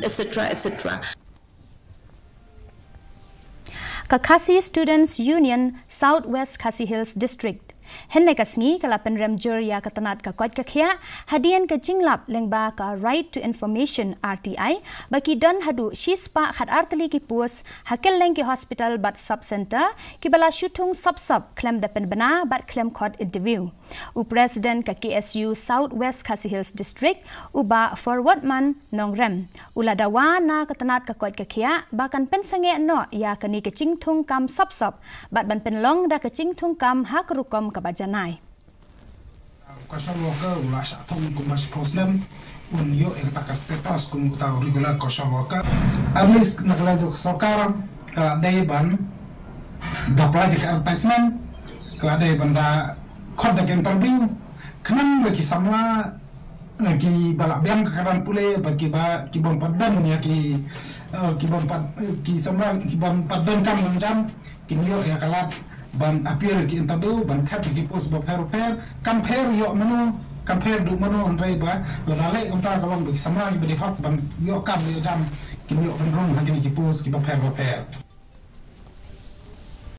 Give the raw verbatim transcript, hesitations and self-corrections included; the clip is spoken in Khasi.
et cetera, et cetera. Ka Khasi Students Union South West Khasi Hills District hynne ka sngi ka la pynrem jur ïa ka tnat ka koit ka khiah hadien ka jinglap lyngba ka Right to Information R T I ba ki don haduh shispah khatar tylli ki post ha kylleng ki hospital bad sub center kiba la shu thung sop sop khlem da pynbna bad khlem khot interview. U President ka K S U South West Khasi Hills District, u Bah Forwardman Nongrem, u la dawa na ka tnat ka koit ka khiah ba kan pynsangeh noh ïa kane ka jingthung kam sop sop bad ban pynlong da ka jingthung kam ha ka rukom kaba janai. Ka social worker u la shah thung kumba shiphew snem, un ïoh ïa kata ka status kum uta u regular ka social worker. At least na ka liang jong ka sorkar ka la dei ban da apply da ka advertisement, ka la dei ban da khot da ka interview, khnang ba ki samla, eh, kiba lah biang ka kyrdan pule bad kiba, ki bym pat don ïa ki, eh, ki bym pat, eh, ki samla ki bym pat don kam don jam, kin ïoh ïa ka lad ban appear ki interview, ban thep ïa ki post bapher bapher, kam pher ïoh mano, kam pher duh mano, hynrei ba lada leh kumta ka long ba ki samla kiba dei hok ban ïoh kam ïoh jam kin ïoh ban rung ha kine ki post kiba pher bapher.